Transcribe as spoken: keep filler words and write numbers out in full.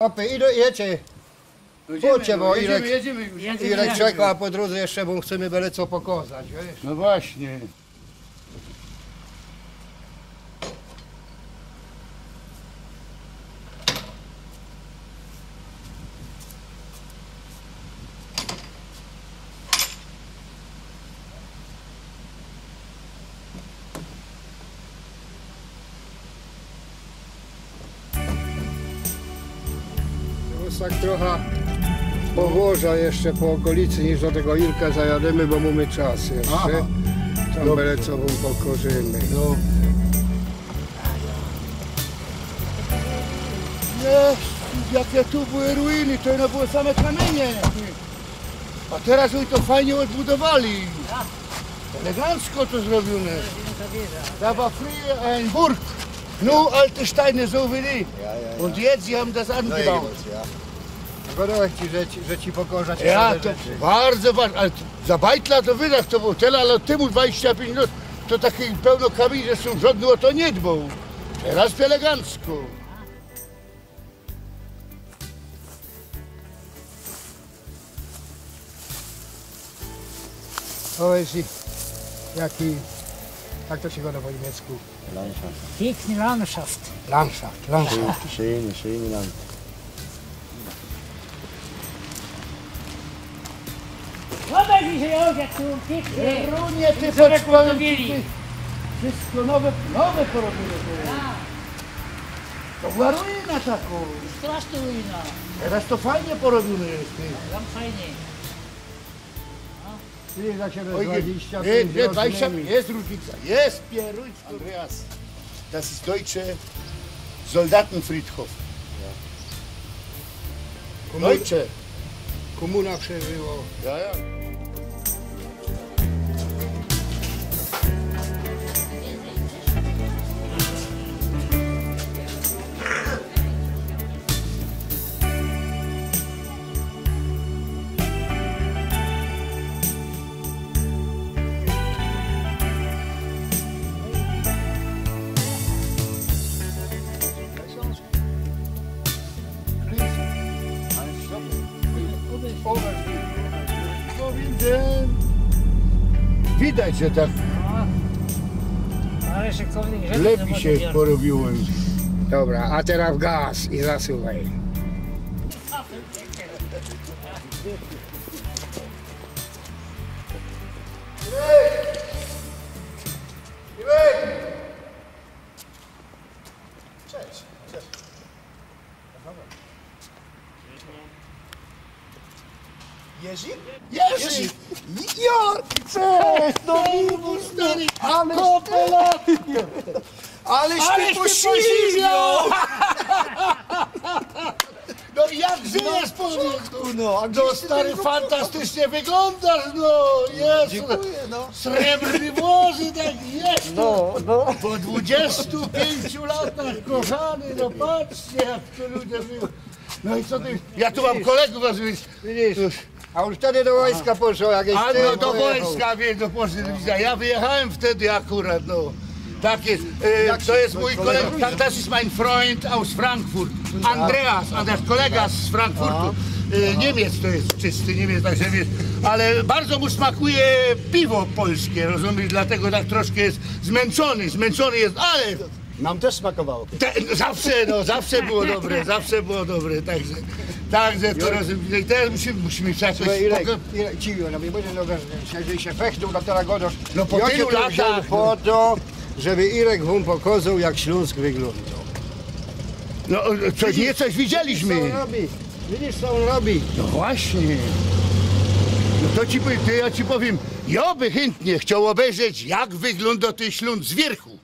Chopy, idzie, jedziecie. Jedziemy, Chodźcie, bo no, jedziemy, Irek, jedziemy już. Jedziemy, Irek jedziemy. Czeka, a po drōdze jeszcze mu chcemy byle co pokozać, wiysz? No właśnie. Terŏz tak trocha powoża jeszcze po ôkolicy, niż do tego Irka zajadymy, bo mōmy czas jeszcze. Aha. Tam Dobrze. Byle co wōm pokożymy. No. Jezus, jakie tu były ruiny, to jedno były same kamynie. A terŏz ôni to fajnie ôdbudowali. Elegancko to zrobiōne. Da war früher ein Burg. Nu alte Steine, so wie die. Ja, ja, ja. Und jetzt, sie haben das angebaut. No i ja. Podoba ci, że ci, że ci pokoża ci Ja, same to rzeczy. Bardzo ważne. Ale za bajtla to wydać, to było tyle, ale tymu dwadzieścia pięć minut, to takie pełno kamieni, że sōm żodny ô to niy dbał. Terŏz elegancko. Powiedz mi, jaki, jak to się gada po niemiecku? Landschaft. Piękny landschaft. Landschaft, Landschaft. Schöne, schöne Land. Wyobraź mi się, jak tu pięknie. Runie, ty, patrz, powiem ci, ty, wszystko nowe, nowe porobione. Tak. To była ruina takŏ. Straszna ruina. Terŏz to fajnie porobiōne jest, ty. Tam fajnie. Ty, za siebie Oj, dwadzieścia pięć nie, nie, dwadzieścia, rocznymi. Jest różnica, jest pieruńsko. Andreas, das ist deutsche Soldatenfriedhof. Ja. Deutsche. Komuna przeżyło. Ja, ja. Powiem, że widać, że tak Ale szynkownik, żeby lepiej nie się było porobiło. Dobra, a terŏz w gaz i zasuwaj. Cześć. Cześć. Jerzy? Jerzy! Jerzy! Jo! Cześć! No, Ej, mój stary, ale kopela! Aleś ty, aleś ty posiliwiał! Posiliwiał! No i jak żyjesz, no, człowieku? No, a no, gdzieś ty stary, ten fantastycznie wyglądasz, no, Jezu. Dziękuję, no. Srebrne włosy, tak jest. No, no. Po dwudziestu pięciu latach, kochany, no patrzcie, jak to ludzie żyją. No i co ty? Ja tu mam kolegów, a widzisz, widzisz. Już. A on wtedy do wojska poszedł, jak jeszcze... A no, do wojska, wiesz, do Polski, do wojska. Ja wyjechałem wtedy akurat, no. Tak jest. E, to jest mój kolega, das ist mein Freund aus Frankfurt. Andreas, Andreas, kolega z Frankfurtu. E, Niemiec to jest, czysty Niemiec, także wiesz. Ale bardzo mu smakuje piwo polskie, rozumiesz? Dlatego tak troszkę jest zmęczony, zmęczony jest, ale Nam też smakowało. Te, zawsze, no, zawsze było dobre, zawsze było dobre, także, także to razem, i teraz musimy, musimy się jakoś... Słuchaj, Irek, spoko- Irek, ci, no, nie może, no, że, że się fechtoł na tyle godosz. No, po tylu latach, no. Po to, żeby Irek wam pokazał, jak Śląsk wyglądał. No, coś, nie coś widzieliśmy. Widzisz, co on robi? Widzisz, co on robi? No właśnie. No to ci powiem, to ja ci powiem, ja by chętnie chciał obejrzeć, jak wygląda ten Śląsk z wierzchu.